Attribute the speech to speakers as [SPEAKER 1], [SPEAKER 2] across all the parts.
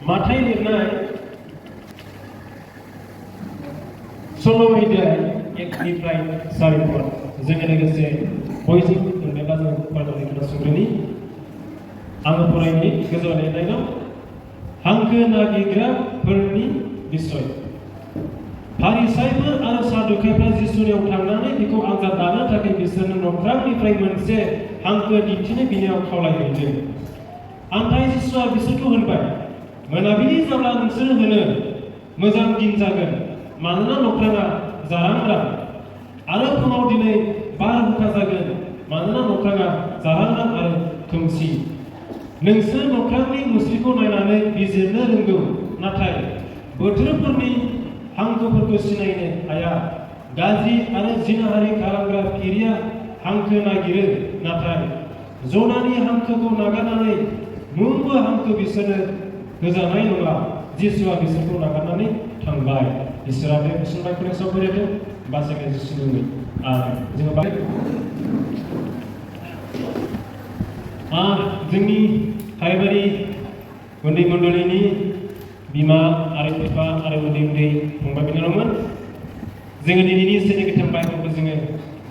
[SPEAKER 1] माथाइ लिरनाय सल'बायदियै 1निफ्राय 4 जोङो लोगोसे बयजों मोनोब्ला जों फरायनानै खोनासंग्रोनि आङो फरायनि गोजौआव लिरनाय दं हांखो नागिरग्राफोरनि बिसय फारिसाइफोर आरो सादुकाइफोरा जिसुनियाव थांनानै बेखौ आनजाद लानो थाखाय बिसोरनो न'खरनिफ्राय मोनसे हांखो दिन्थिनो बिनियाव खावलायहैदों ओमफ्राय जिसुआ बिसोरखौ होनबाय मोनाबिलि जाब्ला नोंसोर होनो मोजां दिन जागोन मानोना न'खरा जारांग्रा आरो फुङाव दिनै बारहुंखा जागोन मानोना न'खरा जारांग्रा आरो खोमसि नोंसोर न'खरनि मुस्रिखौ नायनानै बिजिरनो रोंगौ नाथाय बोथोरफोरनि हांखोफोरखौ सिनायनो हाया गाज्रि आरो जिनाहारि खालामग्रा फिरिया हांखो नागिरो नाथाय जनानि हांखोखौ नागारनानै मोनबो हांखो बिसोरनो होजानाय नङा जिसुआ बिसोरखौ नागारनानै थांबाय इसोरा बे गुसुं खोनासं फरायदों बासायनाय जिसुनि जोङो जोंनि हारिबारि उन्दै मण्डलिनि बिमा आरो बिफा आरो उन्दै उन्दै फंबाय बिनानावमोन जोङो दिनैनि इसोरनि गोथां बाइबेलखौ जोङो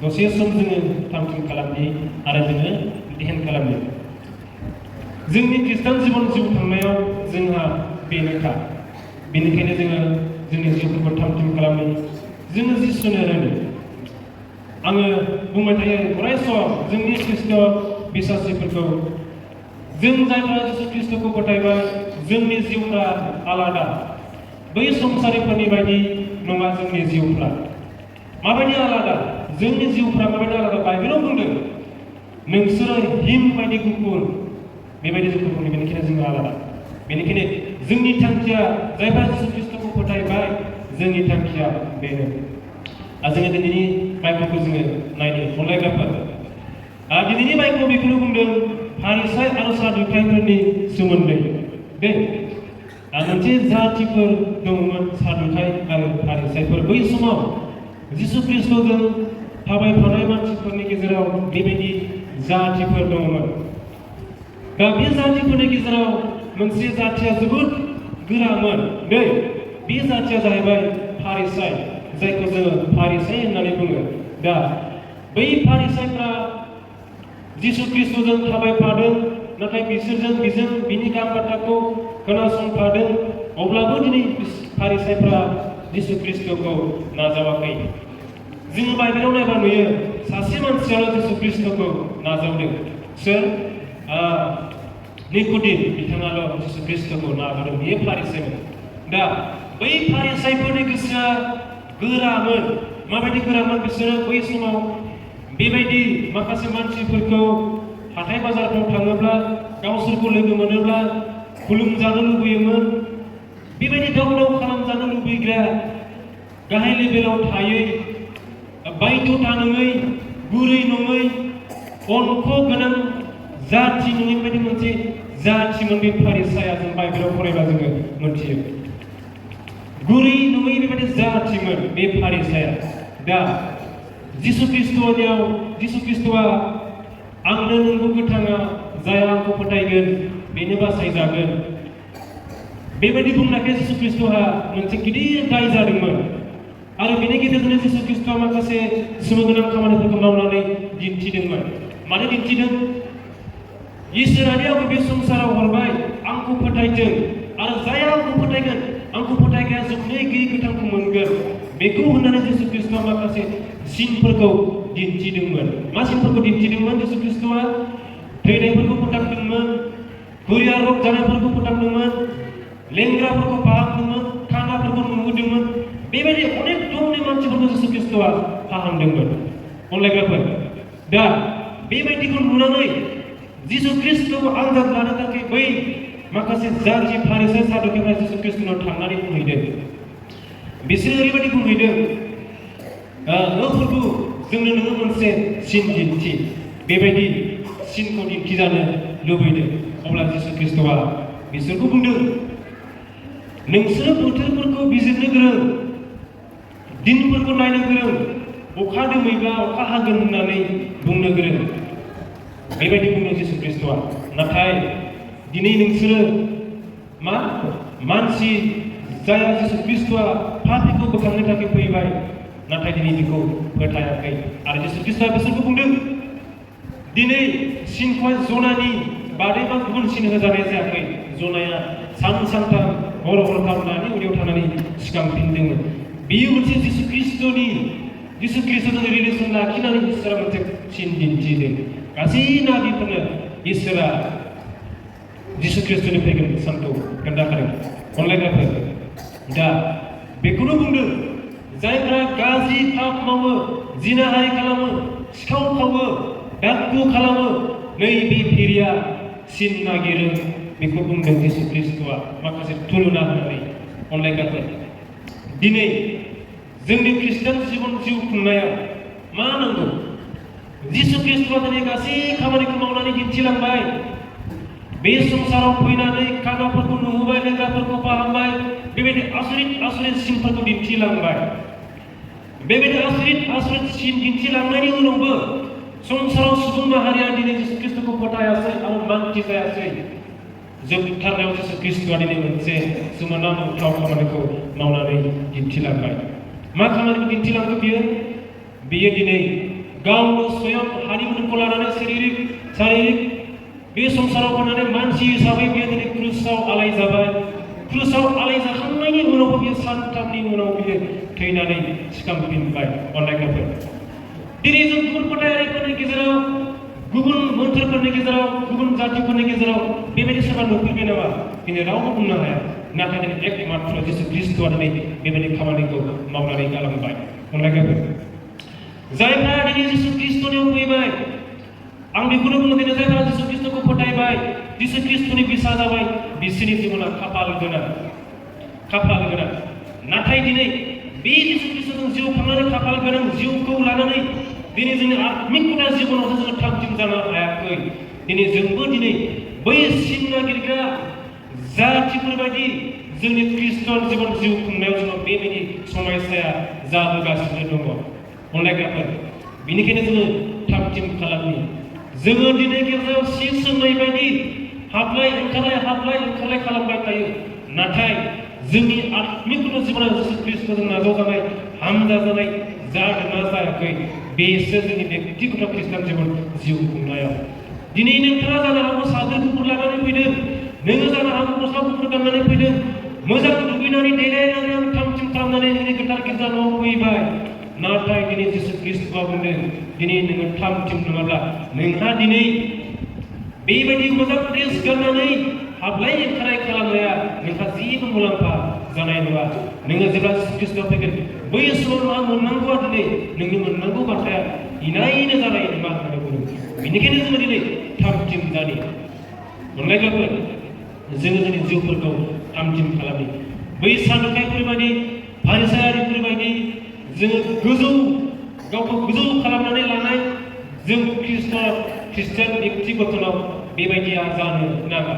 [SPEAKER 1] दसे सम जोङो थाम-थिम खालामनि आरो जोङो ध्यान खालामनि जोंनि खृष्टान जिबन जिउ खांनायाव जोंहा बेनोखा बेनिखायनो जोङो जोंनि जिउफोरखौ थाम-थिम खालामनि जोङो जिसुनो रोङो आङो बुंबाय थायो अराय सम जोंनि ख्रीष्ट बिश्वासीफोरखौ जों जायफ्रा जिसु ख्रीष्टखौ फोथायबाय जोंनि जिउफ्रा आलादा बै संसारिफोरनि बायदि नङा जोंनि जिउफ्रा माबायदि आलादा जोंनि जिउफ्रा माबायदि आलादा बाइबेलाव बुंदों नोंसोरो हिम बायदि गुफुर बेबायदि गुफुर बेनिखायनो जोङो आलादा बेनिखायनो जोंनि थांखिया जायफ्रा जिसु ख्रीष्टखौ फोथायबाय जोंनि थांखिया बेनो जोङो दिनैनि बाइबेलखौ जोङो नायनो अनलायग्राफोर दिनैनि बाइबेलाव बेखौनो बुंदों फारिसाइ आरो सादुकाइफोरनि सोमोन्दै बे मोनसे जातिफोर दंमोन सादुकाइ आरो फारिसाइफोर बै समाव जिसु ख्रीष्टजों थाबायफानाय मानसिफोरनि गेजेराव बेबायदि जातिफोर दंमोन दा बे जातिफोरनि गेजेराव मोनसे जातिया जोबोद गोरामोन बे जातिया जाहैबाय फारिसाइ जायखौ जोङो फारिसाइ होननानै बुङो दा बै फारिसाइफ्रा जिसु ख्रीष्टजों थाबायफादों नाथाय बिसोरजों बिनि गाम बाथ्राखौ खोनासंफादों अब्लाबो दिनै फारिसाइफ्रा जिसु ख्रीष्टखौ नाजावाखै जोङो बाइबेलाव नायबा नुयो सासे मानसियाल' जिसु ख्रीष्टखौ नाजावदों सोर निकोदेम बिथाङाल' जिसु ख्रीष्टखौ नाजावदों बियो फारिसाइमोन दा बै फारिसाइफोरनि गोसोआ गोरामोन माबायदि गोरामोन बिसोरो बै समाव बेबायदि माखासे मानसिफोरखौ हाथाय बाजारफ्राव थाङोब्ला गावसोरखौ लोगो मोनोब्ला खुलुमजानो लुबैयोमोन बेबायदि दाव खालामजानो लुबैग्रा गाहाय लेभेलाव थायै बायध'था नङै गुरै नङै अन्ख गोनां जाथि नङै बायदि मोनसे जाथिमोन बे फारिसाइया जों बाइबेलाव फरायबा जोङो मोनथियो गुरै नङै बेबायदि जाथिमोन बे फारिसाइया दा जिसु ख्रीष्टआ आंनो नोंखौ गोथाङा जाय आंखौ फोथायगोन बेनो बासायजागोन बेबायदि बुंनायखाय जिसु ख्रीष्टहा मोनसे गिदिर दाय जादोंमोन आरो बेनि गेजेरजोंनो जिसु ख्रीष्टआ माखासे सोमोगोनां खामानिफोरखौ मावनानै दिन्थिदोंमोन मानो दिन्थिदों इसोरानो आंखौ बे संसाराव हरबाय आंखौ फोथायदों आरो जाय आंखौ फोथायगोन आंखौ फोथायग्राया जोबनाय गैयै गोथांखौ मोनगोन बेखौ होननानै जिसु ख्रीष्टआ माखासे सिनफोरखौ दिन्थिदोंमोन मा सिनफोरखौ दिन्थिदोंमोन जिसु ख्रीष्टआ थैनायफोरखौ फोथांदोंमोन खुरिया रग जानायफोरखौ फोथांदोंमोन लेंग्राफोरखौ फाहामदोंमोन खानाफोरखौ नुहोदोंमोन बेबायदि अनेक दमनि मानसिफोरखौ जिसु ख्रीष्टआ फाहामदोंमोन अनलायग्राफोर दा बेबायदिखौ नुनानै जिसु ख्रीष्टखौ आनजाद लानो थाखाय बै माखासे जाथि फारिसाइ सादुकाइफोरा जिसु ख्रीष्टनाव थांनानै बुंहैदों बिसोर ओरैबायदि बुंहैदों प्रभु जोंनो नोङो मोनसे सिन दिन्थि बेबायदि सिनखौ दिन्थिजानो लुबैदों अब्ला जिसु ख्रीष्टआ बिसोरखौ बुंदों नोंसोरो बोथोरफोरखौ बिजिरनो गोरों दिनफोरखौ नायनो गोरों अखा दोमैब्ला अखा हागोन होननानै बुंनो गोरों बेबायदि बुंदों जिसु ख्रीष्टआ नाथाय दिनै नोंसोरो मानसि जाया जिसु ख्रिस्टआ पापीखौ बोखांनो थाखाय फैबाय नाथाय दिनै बेखौ फोथायाखै आरो जिसु ख्रिस्टआ बिसोरखौ बुंदों दिनै सिनखौ जनानि बादैबा गुबुन सिन होजानाय जायाखै जनाया सानथाम हर खालामनानै उदैयाव थानानै सिखांफिनदोंमोन बेयो मोनसे जिसु ख्रिस्टजों रिलेसन लाखिनानै इसोरा मोनसे सिन दिन्थिदों गासै नाबिफोरनो इसोरा जिसु ख्रिस्टनि फैगोन सानखौ खोन्थाखादों अनलायग्राफोर दा बेखौनो बुंदों जायफोरा गाज्रि पाप मावो जिनाहारि खालामो सिखाव खावो दागु खालामो नैबे फिरिया सिन नागिरो बेखौ बुंदों जिसु ख्रिस्टआ माखासे थुलुना होनानै अनलायग्राफोर दिनै जोंनि ख्रिस्टान जिउ खुंनायाव मा नांगौ जिसु ख्रिस्टआ दिनै गासै खामानिखौ मावनानै दिन्थिलांबाय बे संसाराव फैनानै खानाफोरखौ नुहोबाय लेंग्राफोरखौ फाहामबाय बेबायदि आसरित सिनफोरखौ दिन्थिलांबाय बेबायदि आसरित सिन दिन्थिलांनायनि उनावबो संसाराव सुबुं माहारिया दिनै जिसु ख्रिस्टखौ फोथायासै आरो मानसि जायासै जोबथारनायाव जिसु ख्रिस्टआ दिनै मोनसे सोमोनांथाव खामानिखौ मावनानै दिन्थिलांबाय मा खामानिखौ दिन्थिलांखो बियो दिनै गावनो स्वयं हारिमुखौ लानानै शारीरिक बे संसाराव फैनानै मानसि हिसाबै बियो दिनै क्रुसाव आलायजाबाय क्रुसाव आलायजाखांनायनि उनावबो बियो सानथामनि उनाव बियो थैनानै सिखांफिनबाय अनलायग्राफोर दिनै जों गुबुन फोथायारिफोरनि गेजेराव गुबुन मोन्थोरफोरनि गेजेराव गुबुन जातिफोरनि गेजेराव बेबायदि सोरबा नुफेरबाय नामा दिनै रावबो बुंनो हाया नाथाय दिनै एकमात्र जिसु ख्रिस्टआ दिनै बेबायदि खामानिखौ मावनानै गालांबाय अनलायग्राफोर जायफ्रा दिनै जिसु ख्रिस्टनियाव फैबाय आं बेखौनो बुङो दिनै जायफ्रा जिसु ख्रिस्टखौ फोथायबाय जिसु ख्रिस्टनि बिसा जाबाय बिसोरनि जिबना खाफाल गोनां नाथाय दिनै बे जिसु ख्रिस्टजों जिउ खांनानै खाफाल गोनां जिउखौ लानानै दिनै जोंनि आत्मिक जिबनावसो जोङो थामथिम जानो हायाखै दिनै जोंबो दिनै बै सिन नागिरग्रा जातिफोर बायदि जोंनि ख्रिस्टान जिबन जिउ खुंनायाव जोङो बेबायदि समस्याया जाबोगासिनो दङ अनलायग्राफोर बेनिखायनो जोङो थामथिम खालामनि जोङो दिनै गेजेराव सि सोंनाय बायदि हाबलाय ओंखारलाय खालामबाय थायो नाथाय जोंनि आत्मिक जिबनाव जिसु ख्रिस्टजों नाजावजानाय हामजाजानाय जादोंना जायाखै बेसो जोंनि बेक्तिगत ख्रिस्टान जिबन जिउ खुंनायाव दिनै नोंथाङा जानो हागौ सादोर गुफुर लानानै फैदों नोङो जानो हागौ गस्ला गुफुर गाननानै फैदों मोजां दुगैनानै देलायनानै थामथिम खालामनानै दिनै गोथार गिर्जा न'आव फैबाय नाथाय दिनै जिसु ख्रिस्टआ बुंदों दिनै नोङो थामथिम नङाब्ला नोंहा दिनै बेबायदि मोजां ड्रेस गाननानै हाबलाय ओंखारलाय खालामनाया नोंहा जेबो मुलाम्फा जानाय नङा नोङो जेब्ला जिसु ख्रिस्टआ फैगोन बै समाव नोंहा मोननांगौआ दिनै नोंनि मोननांगौ बाथ्राया इनायनो जानाय नङा होननानै बुङो बेनिखायनो जोङो दिनै थामथिम जानि अनलायग्राफोर जोङो जोंनि जिउफोरखौ थामथिम खालामनि बै सादुकाइफोर बायदि फारिसायारिफोर बायदि जोङो गावखौ गोजौ खालामनानै लानाय जों ख्रिस्टान बेक्तिगतनाव बेबायदिया जानो नाङा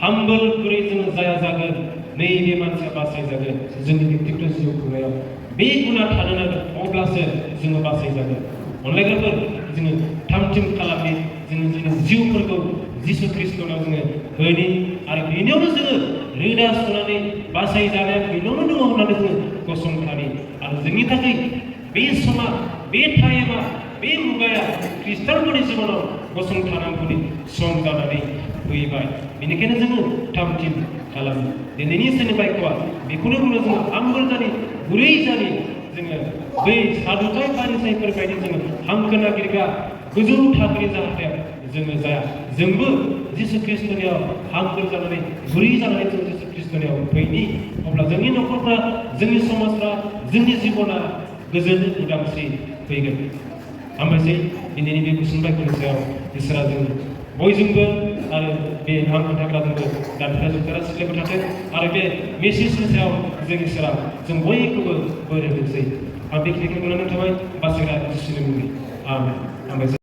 [SPEAKER 1] हाम्बोलफोरै जोङो जागोन नैबे मानसिया बासायजागोन जोंनि बेक्तिगत जिउ खुंनायाव बे गुना थानो नांगोन अब्लासो जोङो बासायजागोन अनलायग्राफोर जोङो थामथिम खालामनि जोङो जोंनि जिउफोरखौ जिसु ख्रिस्टनाव जोङो होनि आरो बेनियावनो जोङो रोदा सुनानै बासायजानाया बेनावनो दङ होननानै जोङो गसंथानि आरो जोंनि थाखाय बे समा बे टाइमा बे मुगाया ख्रिस्टानफोरनि जिबनाव गसंथानांगौनि सम जानानै फैबाय बेनिखायनो जोङो थामथिम खालामो दिनैनि सोरनि बायख'आ बेखौनो बुङो जोङो आंगुर जानि गुरै जानि जोङो बै सादुकाइ फारिसाइफोर बायदि जोङो हांखो नागिरग्रा गोजौ थाखोनि जाहाथे जोङो जाया जोंबो जिसु ख्रिस्टनियाव हांखुर जानानै गुरै जानानै जों जिसु ख्रिस्टनियाव फैनि अब्ला जोंनि न'खरफ्रा जोंनि समाजफ्रा जोंनि जिबना गोजोन उदांस्रि फैगोन हामबायसै दिनैनि बे गुसुं बायख'नि सायाव इसोरा जों बयजोंबो आरो बे हांखो थाग्राजोंबो दानफ्रा जोबथारा सिलायबाय थाथों आरो बे मेसेजनि सायाव जों इसोरा जों बयखौबो बोर होथोंसै आं बेखिनिखौ बुंनानै थाबाय बासिग्रा जिसुनि मुङै आमेन हामबायसै।